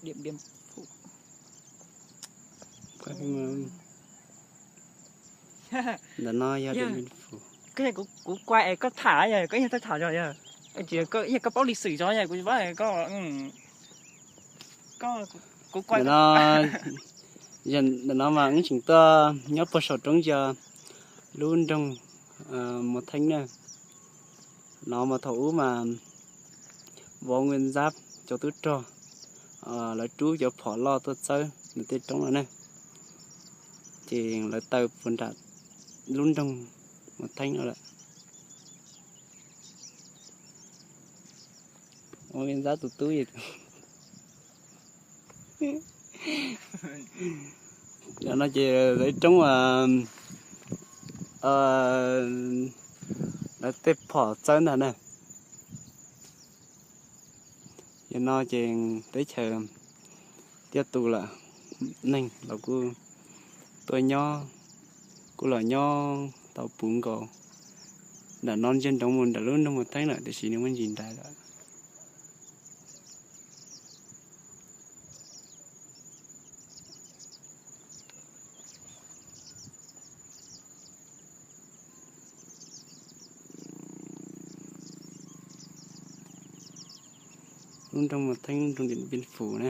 Điện Biên Phủ. Ntawm no yog Điện Biên Phủ. Koj, kuv kuv kuaj es koj tham yog koj yog tham tham zog yog, yog koj paub lịch sử zog yog kuv paub koj, kuv kuaj. Ntawm no mas wb tseem tuaj nyob puag saum roob yog lub nroog Mos Theeb na. No mas thaum ub mas Võ Nguyên Giáp cov tub rog lawv rub cov phom loj tuaj txawb nws tej roob no ne, ces lawv taw puag nram lub nroog Mos Theeb no lawm. Võ Nguyên Giáp tus tub. Yog no ces lawv roob lawv tej phom txawb ntag na. Yog no ces teb chaws tiaj tus lawm, neeg los kuj tuaj nyob, kuj los nyob tau puv nkaus. Nram no ntsia nroov mus nram lub nroog Mos Theeb lawm tiam sis nws muaj ntsis nraiv lawm. Lub nroog Mos Theeb, nroog Điện Biên Phủ na.